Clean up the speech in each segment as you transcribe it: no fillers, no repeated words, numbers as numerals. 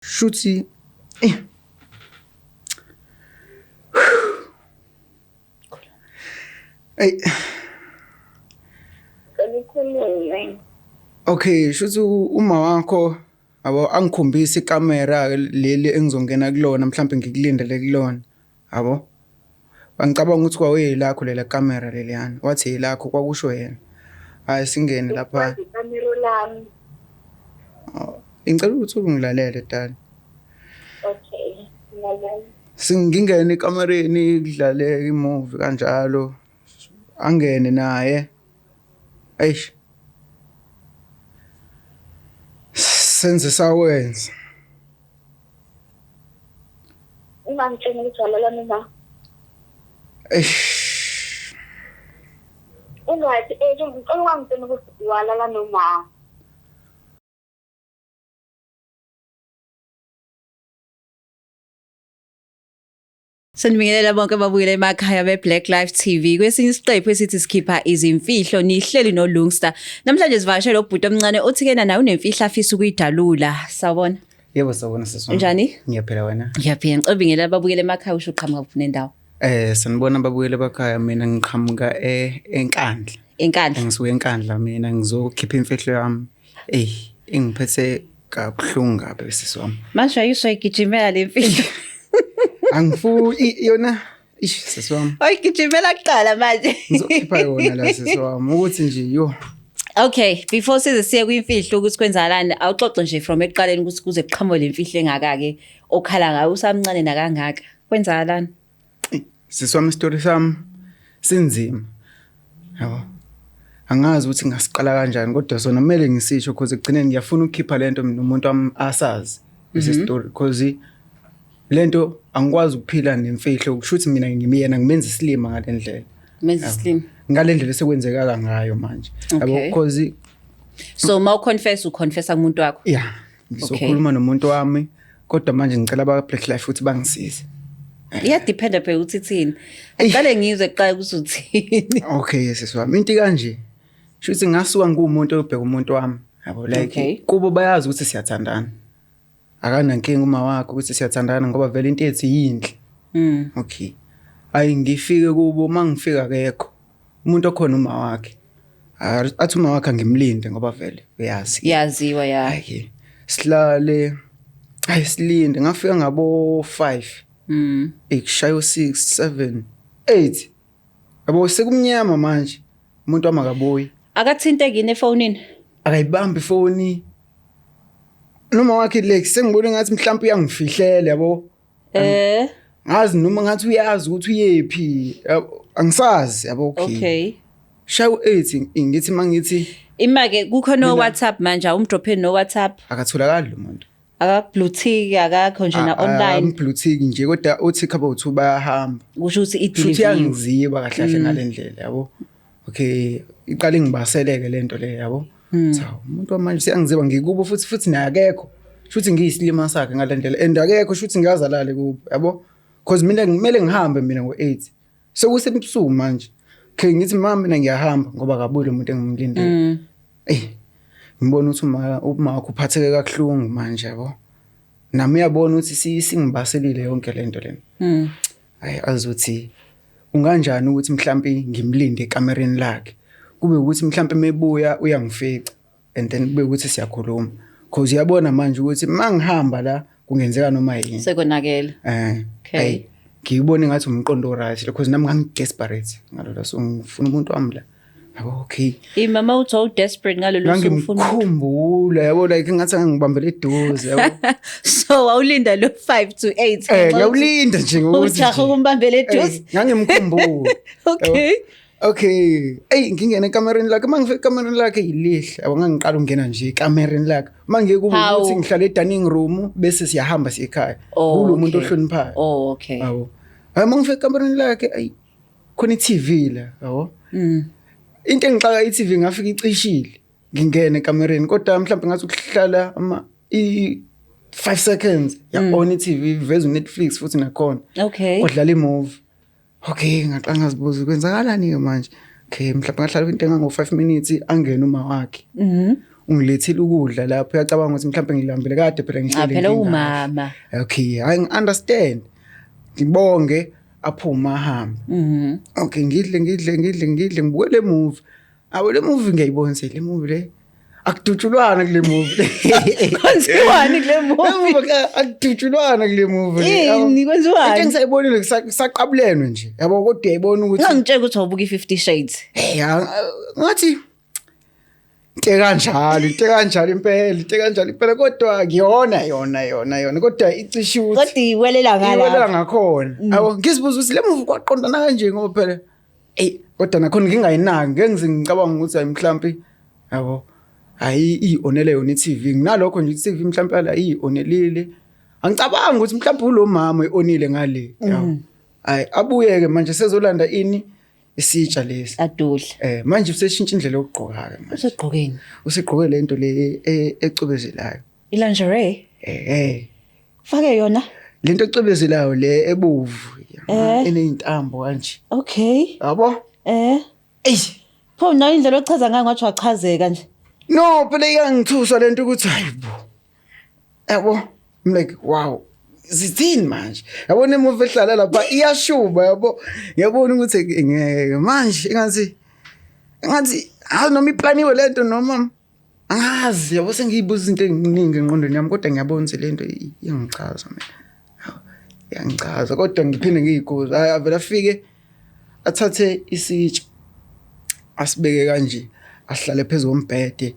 Shuthi Ey. Cela ukhulume. Okay, shuthi uma wakho yabo angikhombisa ikamera ke leli engizongena kulona mhlawumbe ngikulindele kulona yabo. Bangicabanga ukuthi kwawuyelakho lela kamera leliyana. Wathi elakho kwakusho yena. Hayi singene lapha. Ikamero lami. Oh, ngicela ukuthi ungilalele dali. Okay. Ngilalela. Singingene ekamereni kudlaleke imovie kanjalo. Angene naye. Eish. Senze sawenza. Ungangitsheli ukuthi walala noma. Eish. Ungathi eh ngicela ungangitsheli ukuthi walala noma. Sanibingelela bonke ababukele emakhaya be-Black Life TV. Kwesinye isiqephu esithi sikhipha izimfihlo nihleli noLungster. Namhlanje sivakashele ubhuti omncane othi kena naye unemfihlo afisa ukuyidalula. Sawubona. Yebo sawubona sisi. Unjani? Ngiyaphila wena. Ngiyaphila. Ngicela ubingelela ababukele emakhaya usho uqhamuka kuphi nendawo. Sanibona ababukeli bakhaya mina ngiqhamuka eNkandla. Enkandla. Ngisuka eNkandla mina ngizokhipha imfihlo yami. Ey, ingiphethe kabuhlungu kabi sisi wami. Manje ayisho igijimela le mfihlo. Angifuni yona ish sisi wami. Oyigijimela kuqala manje. Ngizokhipha yona la sisi wami ukuthi nje yo. Okay, before size siye kwimfihlo ukuthi kwenzakalani, awuxoxe nje from ekuqaleni ukuthi kuze kuqhamuke le mfihlo engaka-ke okhala ngayo usamncane nakangaka. Kwenzakalani? Sisi wami isitori sami sinzima. Yabo. Angazi ukuthi ngasiqala kanjani kodwa sona kumele ngisisho because ekugcineni ngiyafuna ukukhipha lento mina umuntu wami asazi lesi story because lento angikwazi ukuphila nemfihlo kusho ukuthi mina ngimyena ngimenza isilima ngale ndlela. Menza isilima. Ngale ndlela esekwenzekala ngayo manje. Yabo Okay. because So uma uconfess uconfessa kumuntu wakho. yeah ngizokhuluma nomuntu wami kodwa manje ngicela aba Black Life ukuthi bangisize. Iyadependa phela ukuthi ithini. Aqale ngizwe kuqala ukuthi uthini. Okay sisi wami into kanje shuthi ngasuka ngumuntu oyobheka umuntu wami yabo like Okay. kubo bayazi ukuthi siyathandana akanankinga uma wakhe ukuthi siyathandana ngoba vele into yethu yinhle okay ayi ngifike kubo mangifika akekho umuntu okhona uma wakhe athi uma wakhe angimlinde ngoba vele uyazi Yaziwa ya. hayi sihlale hayi silinde ngafika ngabo 5 ekushaya u6 7 8 yabo sekumnyama manje umuntu wami akabuyi Akathinte kini efonini. Akayibambi ifoni noma wakhe like sengibona ngathi mhlawumbe uyangifihlela yabo Ngazi noma ngathi uyazi ukuthi uyephi yabo, angisazi yabo okay Okay. Shaya u8 ngithi mangithi Ima ke kukho no WhatsApp manje awumdrophe no WhatsApp. Akatholakali lo muntu. Akakblue tick akakho nje na online. Blue tick nje kodwa uthi khaba u2 bayahamba. Kusho ukuthi Futhi ideliver. uyangiziba kahle kahle ngalendlela yabo. Okay, iqale ngibaseleke lento le yabo. Cha, umuntu wamanje siyangiziba ngikubo futhi futhi naye akekho. Shuthi ngiyisilima sakhe ngalendlela and akekho shuthi ngiyazalale kubo yabo. Because mina ngimele ngihambe mina ngo8. Sekusebusuku manje. Okay, ngithi mama mina ngiyahamba ngoba akabuyi lo muntu engimlindele. Ey. Ngibona ukuthi uma wakho uphatheke kakuhlungu manje yabo. Nami uyabona ukuthi singibaselile yonke lento lena. Hayi azothi unganjani ukuthi mhlambi ngimlinde ekamereni lakhe. Kube ukuthi mhlambi mebuya uyangifica and then kube ukuthi siyakhuluma. Because uyabona manje ukuthi mangihamba la kungenzeka noma yini. Sekonakele. Okay. Ayi, ngiyibone ngathi umqondo right because nami ngangi desperate ngalolo so ngifuna umuntu wami la. Yabo okay. Imama uthi awu desperate ngalolu suku ufuna. Ngangimkhumbula yabo like ngathi ngangibambele eduze yabo. So wawulinda lo 5 to 8. Ngiyawulinda nje ngokuthi. Ujaha ukumbambela eduze. Ngangimkhumbula. Okay. Okay. Ey ngingena ekamereni lakhe mangifika ekamereni lakhe yilihle. Yabo ngangiqala ukungena nje ekamereni lakhe. Mangeke kube Hawu. ukuthi ngihlala e-dining room bese siyahamba siye ekhaya. Oh, Kulo muntu okay. ohloniphayo. Oh okay. Yabo. Hayi mangifika ekamereni lakhe ayi khona i-TV la yabo. Into engixaka i-TV ngafika icishile. Ngingena ekamereni kodwa mhlawumbe ngathi ukuhlala ama i 5 seconds ya on i-TV iveza uNetflix futhi nakhona. Okay. Kodlala imovie. Okay, ngaqala ngazibuza kwenzakalani ke manje. Okay, mhlawumbe ngahlala into engango 5 minutes angene uma wakhe. Ungilethile ukudla lapho, uyacabanga ukuthi mhlawumbe ngilambile kade phela Cha ngihleli phela ngingadli. umama. Okay, I understand. Ngibonge aphume ahambe. Okay, ngidle ngidle ngidle ngidle ngibuke le movie. Abo le movie ngiyayibona se le movie le. Akudutshulwana kule movie. Kwenziwani kule Le movie? movie akudutshulwana kule movie. le. Yabo. Yini kwenziwani? Into engisayibonile kusaqabulenwe nje. Yabo kodwa uyayibona ukuthi Ungangitshela ukuthi wawubuka i-50 Shades. hey ngathi into kanjalo, into kanjalo impela, into kanjalo impela kodwa kuyona yona yona yona kodwa icishe ukuthi Kodwa iwelela iwelela ngalapha. ngakhona. Yabo ngizibuza ukuthi le movie kwaqondana kanje ngoba phela ey kodwa nakhona ngingayinaki ngeke ngize ngicabanga ukuthi hayi mhlampi yabo hayi ionele yona i-TV nginalokho nje i-TV mhlampi ala ionelile angicabangi ukuthi mhlampi ulo mama ionile ngale yabo hayi abuyeke manje sezolanda ini isitsha lesi Adudla. Manje useshintsha indlela yokugqoka ke manje Usegqokeni. usigqoke lento le ecwebezelayo I-lingerie. Fake yona. Lento ecwebezelayo le ebovu eneyintambo kanje Okay. yabo Ey Pho nayo indlela ochaza ngayo ngathi wachazeka nje. No phela iyangithusa lento ukuthi hayibo yabo I'm like wow zithini manje yabo nemuva ehlala lapha iyashuba yabo ngiyabona ukuthi ngeke manje engathi engathi hayi noma iplaniwe lento noma angazi yabo sengiyibuza izinto eziningi engqondweni yami kodwa ngiyabona ukuthi lento iyangichaza mina iyangichaza kodwa ngiphinde ngiyiguze hayi avele afike athathe isitsha asibeke kanje ahlale phezu kombhede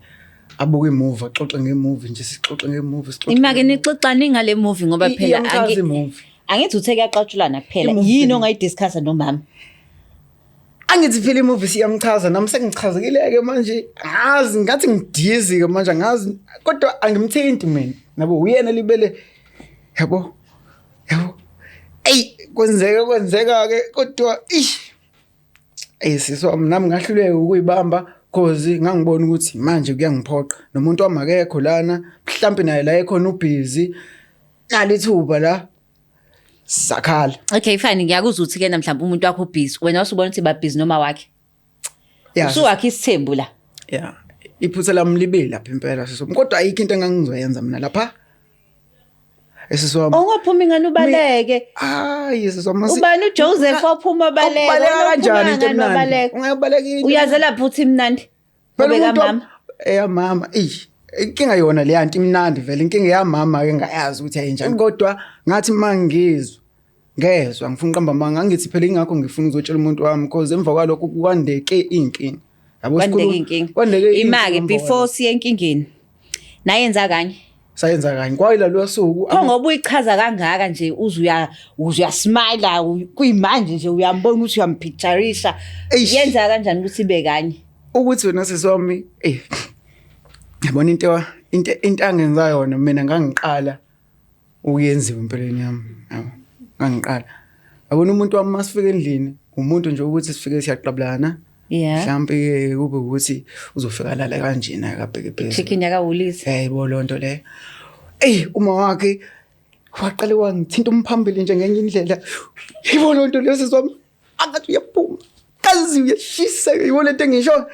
abuke imuvi axoxe ngemuvi nje sixoxe ngemuvi sixoxe Imake nixoxani ngale movie ngoba phela Iyamchaza imovie. Angithi uthe kuyaxatshulana kuphela. I-movie Yini phela. ongayidiscussa nomama? Angithi phela imovie siyamchaza nami sengichazekile-ke manje angazi ngathi ngidizi-ke manje angazi kodwa angimthinti mina nabo uyena libele yabo yabo eyi kwenzeka kwenzeka-ke kodwa ish eyi sisi wami nami ngahluleka ukuyibamba cause ngangibona ukuthi manje kuyangiphoqa nomuntu wami akekho lana mhlampe naye la ekhona ubhizi nali ithuba la sakhala. Okay fine ngiyakuzwa ukuthi ke mhlawumbe umuntu wakho ubhizi wena usubona ukuthi ba busy noma wakhe. Yeah. Usuwakhe isithembu la. Yeah. Iphutha lami libe lapha impela sisi wami. Kodwa ayikho into engangizoyenza mina lapha. Esisi wami. Ongaphuma ingane ubaleke. Hayi sisi wami. Ubani uJoseph waphuma baleka. Ubaleka kanjani into emnandi? Wabaleka. Ungabaleka into. Uyazela futhi imnandi. Phela Ubeka umuntu mama. Eyamama. Eish. Inkinga yona le yanto imnandi vele inkinga yamama ke ngayazi ukuthi ayinjani kodwa ngathi mangizwa ngezwa ngifuna uqamba amanga angithi phela ingakho ngifuna ukuzotshela umuntu wami because emva kwalokho kwandeke inkinga yabo Kwandeke sikhuluma- inkinga. kwandeke inkinga Imake emva before kwalokho. siye enkingeni. Nayenza kanye. Sayenza kanye kwayila lo suku Pho ngoba uyichaza kangaka nje uze uya uze uyasmile kuyimanje nje uyambona ukuthi uyampictureisha. Eish. Yenza kanjani ukuthi ibe kanye? Ukuthi wena sisi wami yabona into angenza yona mina ngangiqala ukuyenziwa empilweni yami yabo ngangiqala yabona umuntu wami masifika endlini umuntu nje ukuthi sifike siyaqabulana mhlambe kube ukuthi uzofika lala kanjena akabheke phezulu Chicken yakawulisi. Yebo lonto le. Ey uma wakhe waqale wangithinta umphambili nje ngenye indlela. Yebo lonto leyo sisi wami angathi uyaphuma. Kazi uyashisa yebo lento engisho.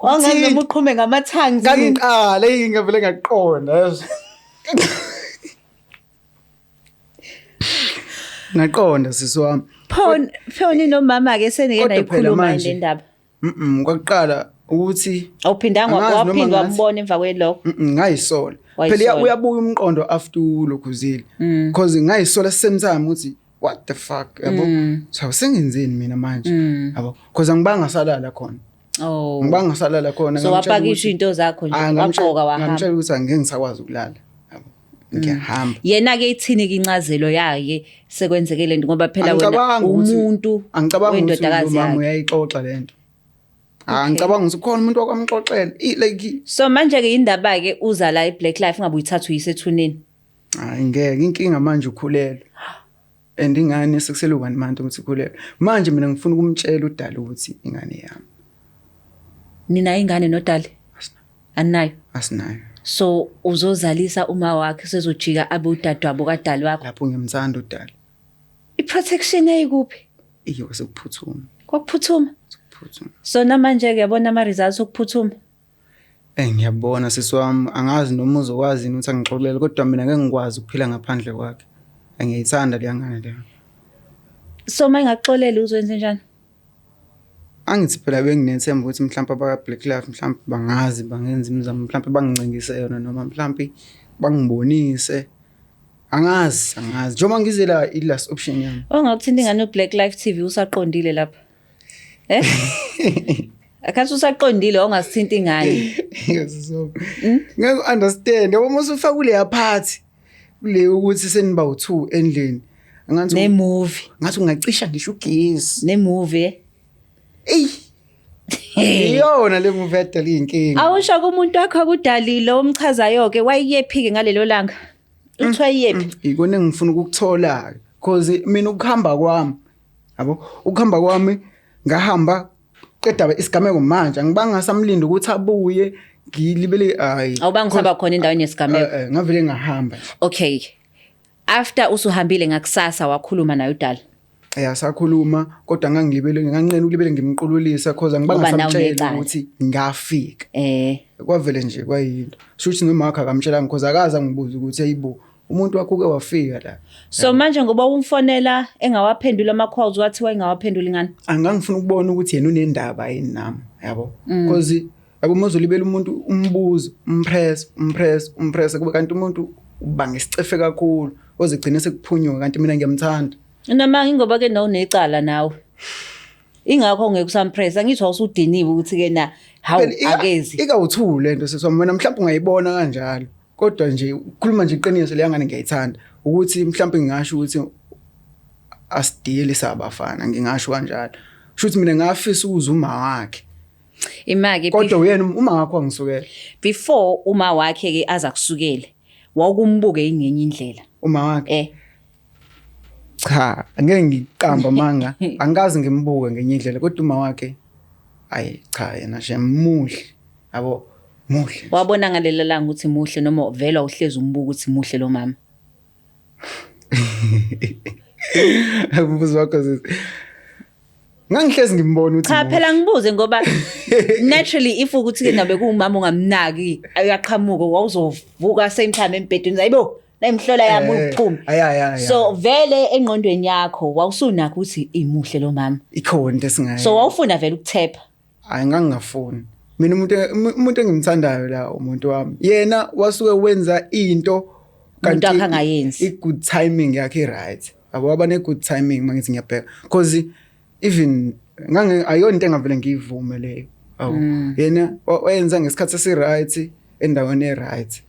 Wangaze noma uqhume ngamathangi. Ngangiqala ngavele ngaqonda yazi. Ngaqonda sisi wami. Pho pho ninomama ke senike Kodwa phela nayikhuluma manje- le ndaba. Kwakuqala ukuthi Awuphindanga Angazi noma waphinda ngathi- wambona emva kwelokho. Ngayisola. Wayisola. Phela uyabuya umqondo after ulokhuzile. Because ngayisola same time ukuthi what the fuck yabo. So sengenzeni mina manje yabo. Because angibanga salala khona. Oh. Ngibanga salala khona So ngamtshela wapakisha ukuthi- into zakho nje Ah, ngamtshela wagqoka wahamba. ngamtshela ukuthi angeke ngisakwazi ukulala yabo. Ngiyahamba. Yena ke ithini ke incazelo yaye sekwenzeke lento ngoba phela wena Angicabangi ukuthi- umuntu angicabangi ukuthi wendodakazi umama yakhe. uyayixoxa lento. Angicabangi ukuthi khona umuntu wakwamxoxela. Like So manje ke indaba ke uza la eBlack Life ungabe uyithatha uyise ethuneni. Hayi ngeke inkinga manje ukhulelwe. And ingane sekusele 1 month ukuthi ikhulelwe. Manje mina ngifuna ukumtshela uDali ukuthi ingane yami Nina ingane noDali? Aninayo. Asinayo. So uzozalisa uma wakhe sezojika abe udadewabo kaDali wakho. Lapho ngiyamthanda uDali. I-protection yayikuphi? Iyo sekuphuthuma. Kwakuphuthuma. Sekuphuthuma. So namanje ke yabona ama results okuphuthuma. Ngiyabona sisi wami, angazi noma uzokwazi yini ukuthi angixolele, kodwa mina ngeke ngikwazi ukuphila ngaphandle kwakhe. Ngiyayithanda leya ngane leya. So uma engakuxolela uzwenze njani? Angithi phela benginethemba ukuthi mhlawumpe abaka-Black Life mhlawumpe bangazi bangenza imizamo mhlawumpe bangincengise yona noma mhlawumpe bangibonise. Angazi, angazi. Njengoba ngize la i-last option yami. Ongakuthinta ingane uBlack Life TV usaqondile lapha. Eh? Akhathi usaqondile ongasithinta ingane. Ngeke understand. Yabo uma usufaka kuleya part kule ukuthi seniba u2 endlini. Ngathi ne movie. Ngathi ungacisha ngisho ugesi. Ne movie. Ey. Iyona le movie edala inkinga. Awusho kumuntu wakho akudalile omchazayo ke wayeyephi ke ngalelo langa. Uthi wayeyephi? Ikona engifuna ukukuthola ke because mina ukuhamba kwami yabo ukuhamba kwami ngahamba qeda isigameko manje angibanga samlinda ukuthi abuye ngilibele hayi. Awubanga usaba khona endaweni yesigameko. Ngavele ngahamba. Okay. After usuhambile ngakusasa wakhuluma naye uDali. Ya sakhuluma kodwa ngangilibele nganqena ukulibele ngimqululisa cause angibanga Ngoba nawe samtshela unecala. ukuthi ngafika. Eh. Kwavele nje kwayinto. Shuthi noma wakhe akamtshelanga cause akaze angibuza ukuthi hayibo umuntu wakho uke wafika la. So manje ngoba umfonela engawaphendula ama calls wathi wayengawaphenduli ngani? Angangifuna ukubona ukuthi yena unendaba yini nami yabo. Cause yabo uma uzolibela umuntu umbuzo umpress umpress umpress kube kanti umuntu uba ngesicefe kakhulu ozigcina sekuphunyuka kanti mina ngiyamthanda. Noma ingoba ke nawe unecala nawe. Ingakho ungeke usampress angithi wawusudiniwe ukuthi ke na hawu Phela akezi. Ikawuthule lento seswa mina mhlawumbe ungayibona kanjalo kodwa nje ukukhuluma nje iqiniso leya ngane ngiyayithanda ukuthi mhlawumbe ngingasho ukuthi asidili sabafana ngingasho kanjalo. Shuthi mina ngafisa ukuzwa uma wakhe. Imake Kodwa uyena uma wakhe wangisukela. Before uma wakhe ke aza kusukele wawukumbuke ingenye indlela. Uma wakhe. Eh. Cha, angeke ngiqamba amanga, angikaze ngimbuke ngenye indlela kodwa uma wakhe ayi cha yena nje muhle. Yabo muhle. Wabona ngalela langa ukuthi muhle noma vela uhlezi umbuka ukuthi muhle lo mama. Umbuzo wakho sisi. Ngangihlezi ngimbona ukuthi Cha muhle. Phela ngibuze ngoba naturally if ukuthi ke nabe kuwumama ongamnaki uyaqhamuka wawuzovuka same time embhedeni ayibo nayimhlola yami uphuma. Ayi ayi ayi. So vele engqondweni yakho wawusunakho ukuthi imuhle lo mama. Ikhona into esingayo. So wawufuna vele ukuthepha. Hayi ngangingafuni. Mina umuntu engimthandayo la umuntu wami. Yena wasuke wenza into Umuntu wakhe angayenzi. I good timing yakhe right. Yabo waba ne good timing mangithi ngiyabheka because even ngange ayona into engavele ngiyivume leyo. Yabo. Yena wayenza ngesikhathi esi right endaweni e right.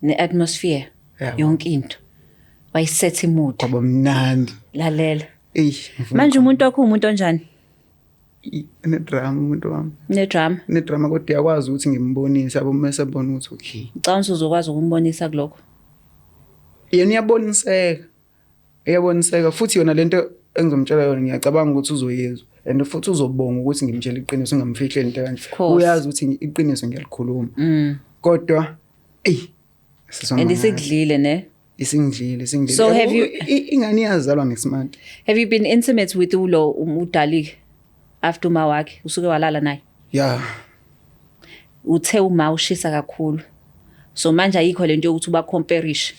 Ne atmosphere Yabo. yonke into. Wayiset imood. Kwaba mnandi. Lalela. Ey, Manje umuntu wakho umuntu onjani? Ne drama umuntu wami. Ne drama. Ne drama kodwa uyakwazi ukuthi ngimbonise yabo mase ebona ukuthi okay. Ngicabanga ukuthi uzokwazi ukumbonisa kulokho. Yena uyaboniseka. Uyaboniseka futhi yona lento engizomtshela yona ngiyacabanga ukuthi uzoyizwa and futhi uzobonga ukuthi ngimtshela iqiniso ngingamfihleli into kanje. Course. Uyazi ukuthi iqiniso ngiyalikhuluma. Kodwa ey And isikudlile ne? Isingidlile, isingidlile. So have Yabo, you- ingane iyazalwa next month. Have you been intimate with ulo uDali after uma wakhe usuke walala naye? Yeah. Uthe uma ushisa kakhulu. So manje ayikho lento yokuthi uba compare-ishe.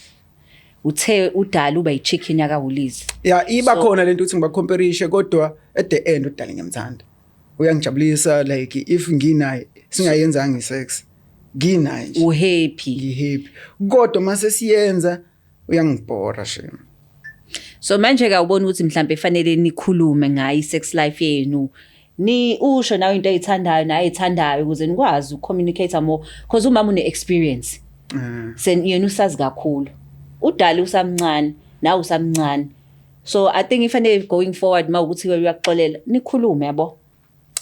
Uthe uDali uba ichicken yakaWoolies. Yeah, iba khona lento ukuthi ngibacomparishe kodwa at the end uDali ngiyamthanda. Uyangijabulisa like if nginaye singayenzanga isex. Nginaye nje. Uhappy. Ngihappy. Kodwa mase siyenza uyangibhora shame. So manje ke ubona ukuthi mhlambe fanele nikhulume ngayo i-sex life yenu. Ni usho nawe into oyithandayo naye ayithandayo ukuze nikwazi ukucommunicate more because umama une experience. Sen yena usazi kakhulu. UDali usamncane, nawe usamncane. So I think ifanele going forward mawukuthi uyakuxolela nikhulume yabo.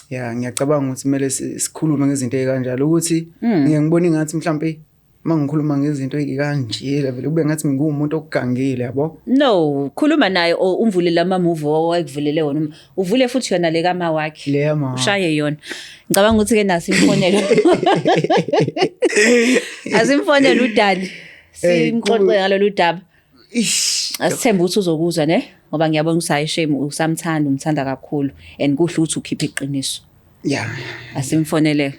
Yeah, ngiyacabanga ukuthi kumele sikhulume ngezinto ezikanjalo ukuthi ngiye ngibone ngathi mhlambe mangikhuluma ngezinto ezikanje vele kube ngathi ngingumuntu okugangile yabo. No, khuluma naye or umvulele ama movie owayekuvulele wona. Uvule futhi yona le kama wakhe. Le yama. Ushaye yona. Ngicabanga ukuthi ke naso imfonelo. Asimfonele uDali. Eh, Simxoxe ngalolu daba. Ish. Asithembe ukuthi uzokuzwa ne ngoba ngiyabona ukuthi hayi shame usamthanda umthanda kakhulu and kuhle ukuthi ukhiphe iqiniso. Yeah. Asimfonele.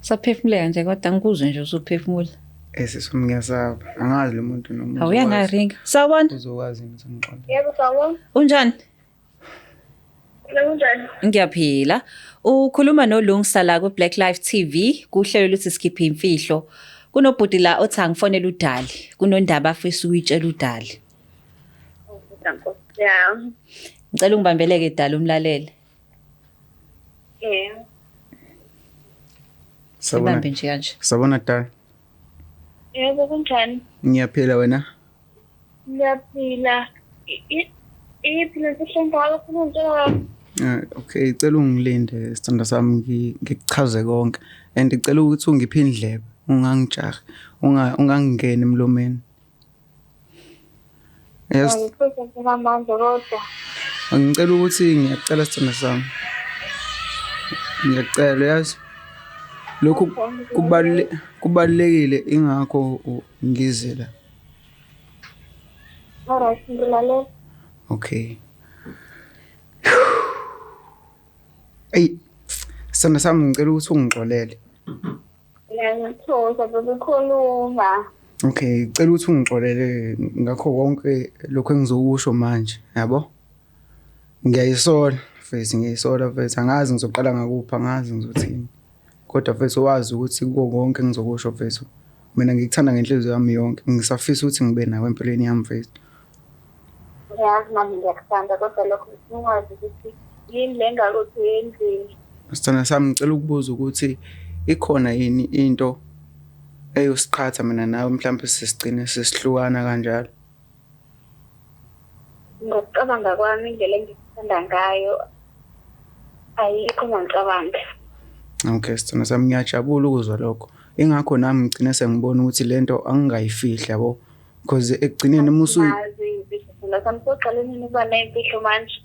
Saphefumuleka nje kodwa ngikuzwe nje usuphefumula. Sisi wami ngiyasaba. Angazi lo muntu noma Awuya ngaringa. Sawubona. Uzokwazi yini ukuthi angixolele. Yebo, sawubona. Unjani? Yebo, kunjani? Ngiyaphila. Ukhuluma noLungisa la ku Black Life TV kuhlelo luthi sikhiphe imfihlo. Kunobhuti la othi angifonele uDali. Kunondaba afisa ukuyitshela uDali. Nkosi yami. Ngicela ungibambeleke Dali umlalele. Yeah. Sawubona. Ibambe nje kanje. Sawubona Dali. Yebo, kunjani? Ngiyaphila wena? Ngiyaphila. Iyiphi le mfihlo engaka ofuna ungitshela yona? Okay, cela ungilinde sithanda sami ngikuchaze konke and ngicela ukuthi ungiphe indlebe ungangijahi, ungangingeni emlomeni. Yes. Ngiphethe ngamandla kodwa. Ngicela ukuthi ngiyacela sithanda sami. Ngiyacela yazi. Lokhu kubalulekile ingakho ngize la. Alright, ngilalela. Okay. Ey, sithanda sami ngicela ukuthi ungixolele. Ngiyangithokoza ngokukhuluma. Okay, ngicela ukuthi ungixolele ngakho konke lokho engizokusho manje, yabo? Ngiyayisola mfethu, ngiyayisola mfethu, angazi ngizoqala ngakuphi, angazi ngizothini. Kodwa mfethu wazi ukuthi kuko konke engizokusho mfethu, mina ngikuthanda ngenhliziyo yami yonke, ngisafisa ukuthi ngibe nawe empilweni yami mfethu. Ngiyazi nami ngiyakuthanda kodwa lokho ngifuna ukwazi ukuthi yini le engako uthi uyenzile. Sithanda sami ngicela ukubuza ukuthi ikhona yini into eyosiqhatha mina nawe mhlawumbe sesigcine sesihlukana kanjalo? Ngokucabanga kwami indlela engikuthanda ngayo ayikho engangicabanga. Okay, sithanda sami ngiyajabula ukuzwa lokho. Ingakho nami ngigcine sengibona ukuthi lento angingayifihli yabo. Because ekugcineni uma usu Angimazi iy'mfihlo sithanda sami soqale nini ukuba ney'mfihlo manje?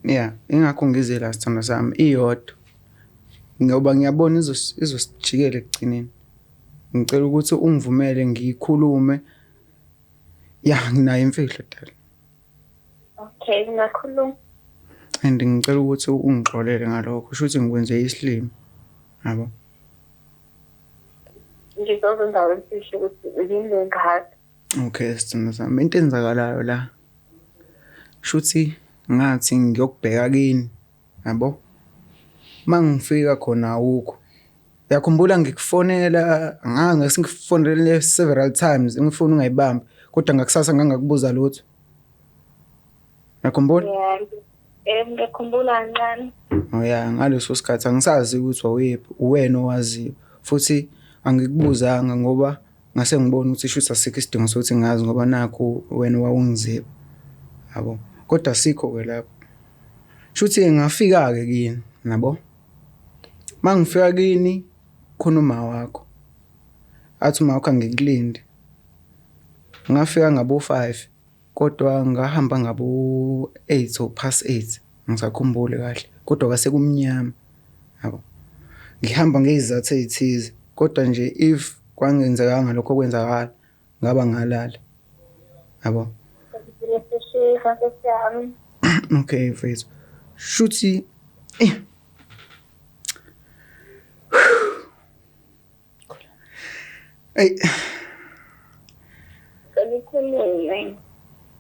Yeah, ingakho ngize la sithanda sami iyodwa. Ngoba ngiyabona izosijikela ekugcineni. Ngicela ukuthi ungivumele ngikhulume. Ya, nginayo imfihlo dala. Okay, ngingakhuluma. And ngicela ukuthi ungixolele ngalokho. Kusho ukuthi ngikwenze isilima. Yabo. Ngizozenza imfihlo ukuthi yini le ngaka. Okay, sithanda sami. Into enzakalayo la. Shuthi ngathi ngiyokubheka kini. Yabo. Mangifika khona awukho. Uyakhumbula ngikufonela, ngase ngikufonele several times, ngifuna ungayibambi, kodwa ngakusasa ngangakubuza lutho. Uyakhumbula? Yeah. Ngiyakhumbula kancane. Oh yeah, ngaleso sikhathi angisazi ukuthi wawuyephi, uwena owaziyo. Futhi angikubuzanga ngoba ngase ngibona ukuthi shuthi asikho isidingo sokuthi ngazi ngoba nakhu wena wawungiziba. Yabo. Kodwa asikho-ke lapho. Shuthi ngafika-ke kini, yabo. Mangifika kini khona uma wakho. Athi uma wakho angikulinde. Ngafika ngabo 5 kodwa ngahamba ngabo 8 or past 8 angisakhumbuli kahle kodwa kwase kumnyama yabo. Ngihamba ngezizathu ezithize kodwa nje if kwangenzekanga lokho okwenzakala ngaba ngalala yabo. Okay mfethu. Shuthi Ey.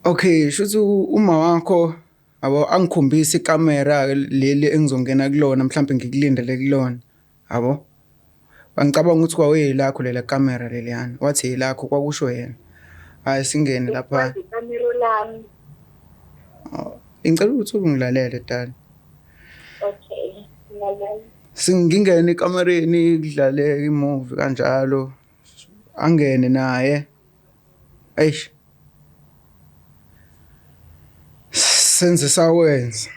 Okay, shuthi uma wakho yabo angikhombisa ikamera leli engizongena kulona mhlawumbe ngikulindele kulona yabo. Angicabanga ukuthi kwakuyelakho lela kamera leliyana. Wathi elakho kwakusho yena. Hayi singene lapha. Ikamero lami. Ngicela ukuthi ungilalele dali. Okay, ngilalela. Singingene ekamereni kudlale imovie kanjalo. Angene naye. Eish. Senze sawenza.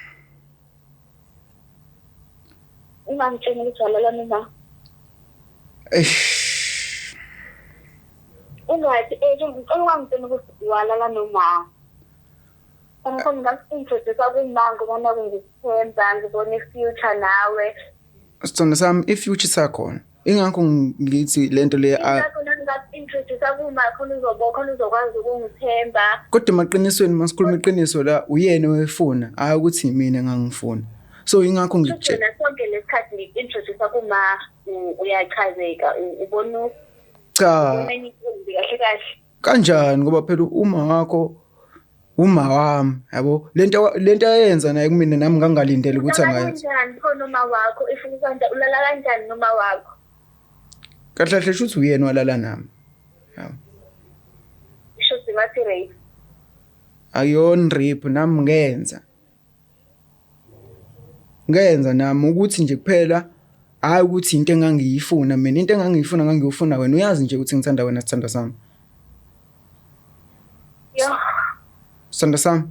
Ungangitsheli ukuthi walala noma. Eish. Ungathi ngicela ungangitsheli ukuthi walala noma. Ngifuna ngaku-introduce kuma ngoba naku ngikuthemba ngibona i-future nawe. Sithando sami i-future isakhona. Ingakho ngithi lento le Ingakho nami ngaku-introduce kuma khona uzobo khona uzokwazi ukungithemba. Kodwa emaqinisweni masikhuluma iqiniso la uyena oyefuna, hayi ukuthi mina engangifuna. So ingakho ngikutshela sonke lesikhathi ngi-introduce kuma uyachazeka ubona cha kahle kahle kanjani ngoba phela uma wakho uma wami yabo lento ayenza naye kumina nami ngangalindele ukuthi angayenza. Kanjani khona uma wakho if ukwenza ulala kanjani noma wakho? Kahle kahle shuthi uyena walala nami. Yabo. Shuthi ngathi rape. Ayona rape nami ngenza. Ngenza nami ukuthi nje kuphela hayi ukuthi into engangiyifuna mina, into engangiyifuna ngangiyofuna wena. Uyazi nje ukuthi ngithanda wena sithandwa sami. Yo. Sithandwa sami.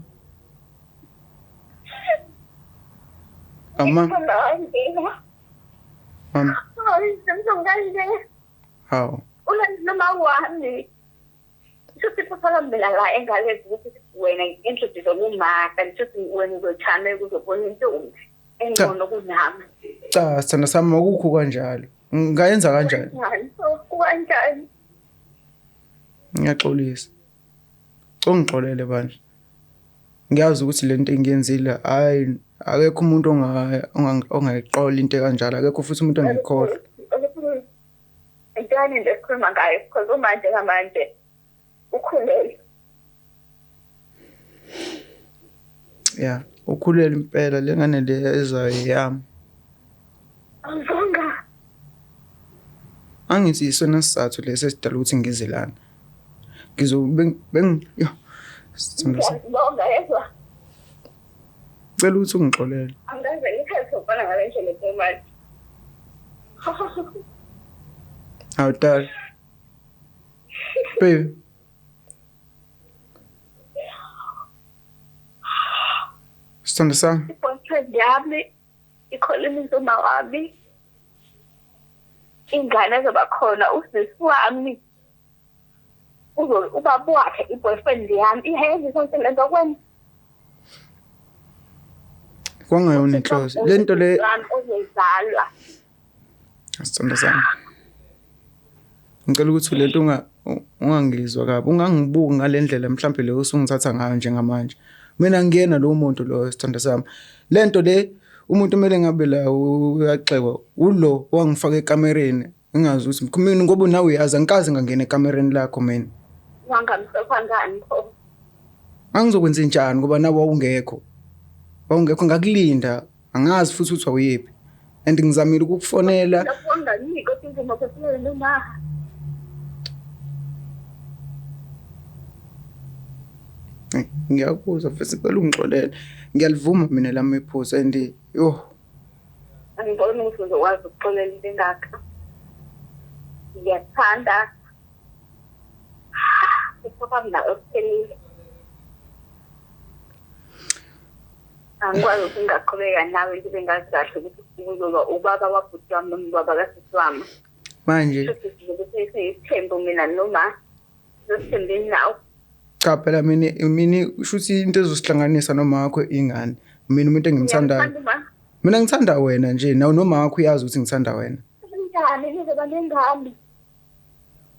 Ama. Mama. Hawu. Noma wami. Shuthi phela mina la engalezi ukuthi wena ngi-introduce kuma kanti shuthi wena uzochame kuzobona intombi engcono kunami. Cha sithandwa sami akukho kanjalo. Ngayenza kanjani? Kanjani? Ngiyaxolisa. Ungixolele bandla. Ngiyazi ukuthi lento engiyenzile hayi akekho umuntu ongayiqola into ekanjalo, akekho futhi umuntu ongayikholwa. Intwana into esikhuluma ngayo because umanje ngamanje ukhulelwe. Yeah, ukhulelwe impela le ngane le ezayo yami. Angizonga. Angithi isona sizathu lesi esidala ukuthi ngize lana. Ngizo beng yo. Ngiyabonga yezwa. Cela ukuthi ungixolele. Angikaze ngikhethe ukubona ngale ndlela manje. Awudala. Baby. Sithando sami. I-boyfriend yami ikhuluma uma wami. Ingane ezoba khona usisi wami. Ubaba wakhe i-boyfriend yami iyenza sonke lento kwena. Kwangayona inhloso. Lento le ozozalwa. Sithando sami. Ngicela ukuthi lento ungangizwa kabi, ungangibuki ngalendlela mhlambe leyo usungithatha ngayo njengamanje. Mina ngiyena lo muntu lo sithando sami. Lento le umuntu kumele ngabe la uyaxekwa ulo wangifaka ekamereni ngingazi ukuthi mina ngoba nawe uyazi angikaze ngangena ekamereni lakho mina. Wangamhlopha ngani pho? Angizokwenza njani ngoba nawe wawungekho. Wawungekho ngakulinda angazi futhi ukuthi awuyephi. And ngizamile ukukufonela. Ngiyakuzwa futhi ngicela ungixolele. Ngiyalivuma mina lami iphutha and yo. Angiboni ukuthi uzokwazi ukuxolela into engaka. Ngiyakuthanda. Ukuba mina okuphelile. Angikwazi ukuthi ngingaqhubeka nawe ngibe ngazi kahle ukuthi uzoba ubaba wabhuti wami noma ubaba kasisi wami. Manje sesiyisithembu mina noma sesithembeni nawe. Cha phela mina shuthi into ezosihlanganisa noma wakho ingane. Mina umuntu engimthandayo. Mina ngithanda wena nje nawe noma wakho uyazi ukuthi ngithanda wena. Kanjani nizoba nengane?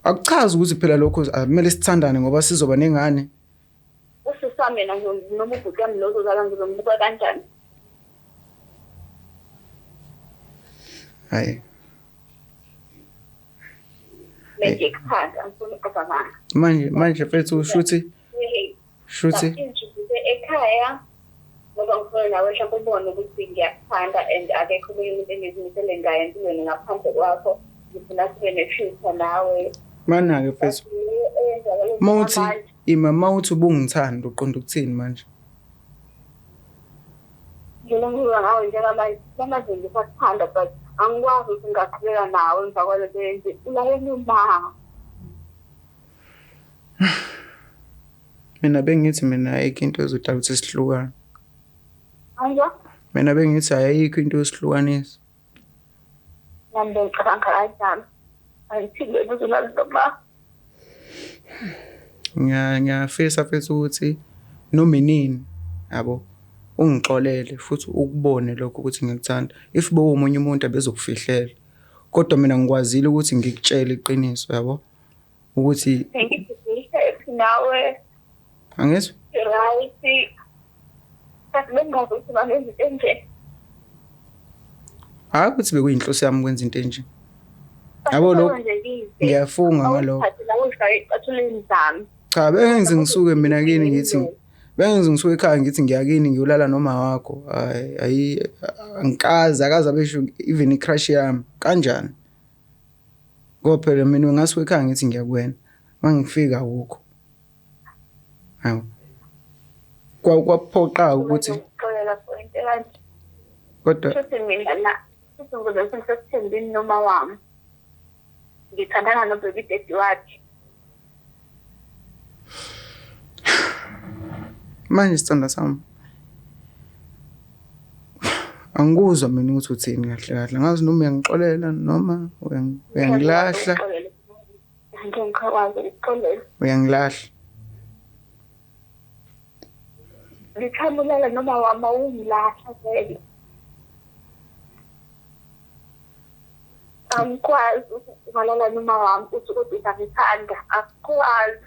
Akuchazi ukuthi phela lokho akumele sithandane ngoba sizoba nengane. Usisi wami yena noma ubhuti wami lo ozozala ngizombuka kanjani? Hayi. Ngikuthanda angifuni ukuqamba. Manje mfethu shuthi ekhaya ngoba ngifuna nawe mhlawumbe ubone ukuthi ngiyakuthanda and akekho omunye umuntu engizimisele ngaye empilweni ngaphandle kwakho. Ngifuna sibe ne-future nawe. Mana-ke mfethu. Mawuthi ima mawuthi ubungithanda uqonda ukuthini manje? Ngilungiwe ngawe njengamanje namazinto ngisakuthanda but angikwazi ukuthi ngingaqhubeka nawe emva kwalento yenze ulayeni uma. Mina bengithi mina ayikho into ezodala ukuthi sihlukane. Angizwa? Mina bengithi ayikho into yosihlukanisa. Nami bengicabanga kanjalo. Angithile kuzolala noma. Ngiyafisa futhi ukuthi noma inini yabo ungixolele futhi ukubone lokho ukuthi ngikuthanda. If bowumunye umuntu abezokufihlela. Kodwa mina ngikwazile ukuthi ngikutshele iqiniso yabo. Ukuthi nawe angizwa? Right. Bengazi ukuthi bangenza into enje. Hayi ukuthi bekuyinhloso yami ukwenza into enje. Yabo lokho ngiyafunga ngalokho. Cha bengenze ngisuke mina kini ngithi bengenze ngisuke ekhaya ngithi ngiyakini ngiyolala noma wakho. Hayi ayi angikaze akaze abesho even i-crush yami kanjani. Ngoba phela mina ngasuka ekhaya ngithi ngiyakuwena. Mangifika awukho. Hawu. Kwaphoqa ukuthi Ngixolela for into ekanje. Kodwa Futhi mina la futhi ngizobe sengisesithembini noma wami. Ngithandana no-baby daddy wakhe. Manje sithandwa sami. Angikuzwa mina ukuthi uthini kahle kahle. Angazi noma uyangixolela noma uyangilahla. Ngeke ngikwazi ukuxolela. Uyangilahla. Ngithanda ulala noma wami awungilahla vele. Angikwazi ukungalala noma wami uthi kodwa uyangithanda. Angikwazi.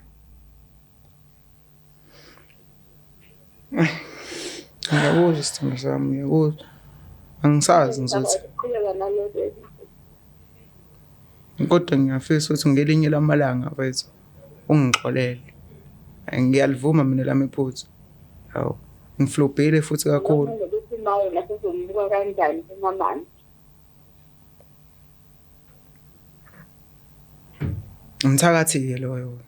Ngiyakuzwa sithandwa sami, ngiyakuzwa. Angisazi ngizothi. Ukuqhubeka nalo baby. Kodwa ngiyafisa ukuthi ngelinye lamalanga mfethu ungixolele. Ngiyalivuma mina lami iphutha. Hawu, ngiflobhile futhi kakhulu. Ukuthi ma wena sizombuka kanjani umamami. Umthakathi-ke loyo.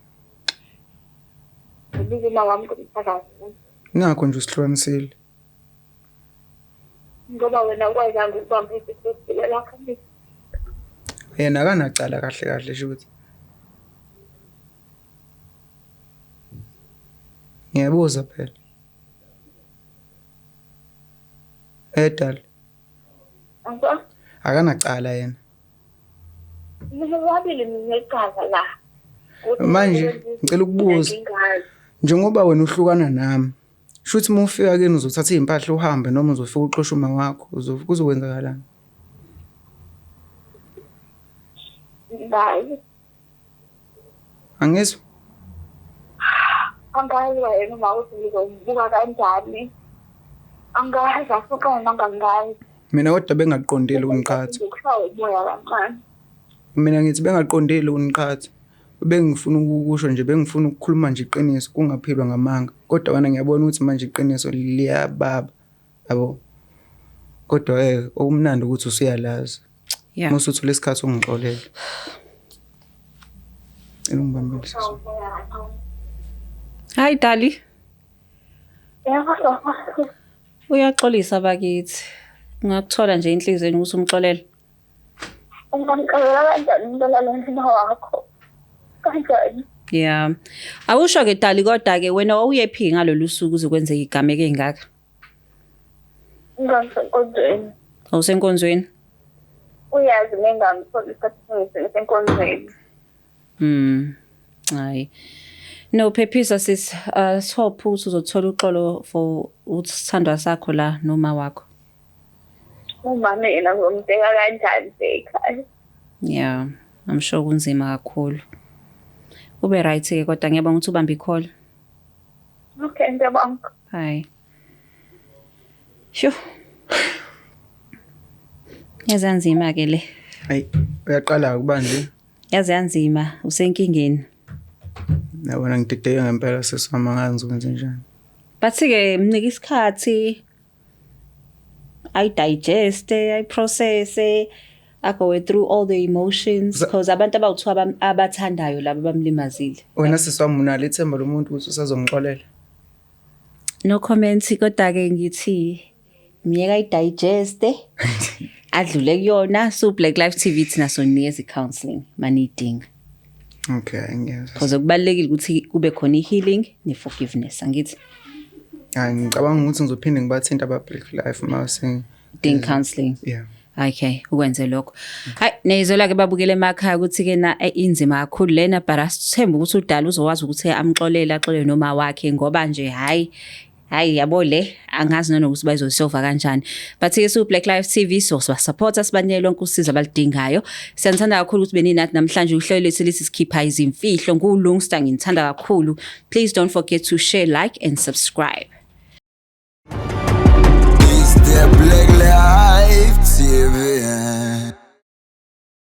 Ubiza uma wami ngomthakathi. Ingakho nje usihlukanisile. Ngoba wena ukwazanga ukubamba isifiso lakho. Yena akanacala kahle kahle shuthi. Ngiyabuza phela. Edala. Angikwazi. Akanacala yena. Mina wabili nginecala la. Manje ngicela ukubuza njengoba wena uhlukana nami shuthi uma ufika kini uzothatha iy'mpahla uhambe noma uzofika uxoshe uma wakho kuzokwenzakalani? Ngazi. Angizwa. Angazi wena uma uthi ngizombuka kanjani. Angazi afuqana nangangazi. Mina kodwa bengaqondile ukungiqhatha. Ngikushaya umoya kancane. Mina ngithi bengaqondile ukungiqhatha. Bengifuna ukusho nje bengifuna ukukhuluma nje iqiniso kungaphilwa ngamanga. Kodwa wena ngiyabona ukuthi manje iqiniso liyababa. Yabo. Kodwa okumnandi ukuthi usuyalazi. Yeah. Uma usuthole isikhathi ungixolele. Cela ungibambele sisi. Hi Dali. Yebo. Uyaxolisa bakithi. Ungakuthola nje inhlizweni ukuthi umxolele. Ungamxolela kanjani umuntu olala nomama wakho? Kanjani? Yeah. Awusho ke Dali kodwa ke wena wawuyephi ngalolu suku uze kwenzeke igameko engaka? Ngangisenkonzweni. Awusenkonzweni? Uyazi nengangithola isikhathi ngisenkonzweni. Hayi. No phephisa sis, sihophe ukuthi uzothola uxolo for usithandwa sakho la noma wakho. Umama yena ngizombheka kanjani ekhaya? Yeah, I'm sure kunzima kakhulu. Ube right ke kodwa ngiyabonga ukuthi ubambe i-call. Okay, ngiyabonga. Bye. Sho. Yaze yanzima ke le. Hayi, uyaqala ukuba nje. Yaze yanzima, usenkingeni. Yabona ngidideke ngempela sisi wami angazi ngizokwenza njani. Bathi ke mnika isikhathi ayi-digest, ayi-process, I go through all the emotions because abantu abawu-two abathandayo laba bamlimazile. Wena sisi wami unalo ithemba lomuntu ukuthi usazongixolela? No comment kodwa ke ngithi miyeka ayi-digest adlule kuyona. So Black Life TV thina sonikeza i-counseling maniyidinga. Okay, ngiyezwa. Because kubalulekile ukuthi kube khona i-healing ne-forgiveness, angithi? Hayi, ngicabanga ukuthi ngizophinde ngibathinta aba Black Life mase Ding counseling. Yeah. Okay, ukwenze lokho. Hayi, niyizwela ke babukele emakhaya ukuthi ke na inzima kakhulu lena, but asithembe ukuthi udala uzokwazi ukuthi amxolele, axolele noma wakhe ngoba nje hayi hayi yabo le angazi nanokuthi bayizosolve kanjani. But ke su Black Life TV so siba-supporta sibanike lonke usizo abalidingayo. Siyanithanda kakhulu ukuthi beninathi namhlanje. Uhlelo lethu lithi sikhipha izimfihlo nguLungsta, nginithanda kakhulu. Please don't forget to share, like and subscribe. It's the Black Life. TV.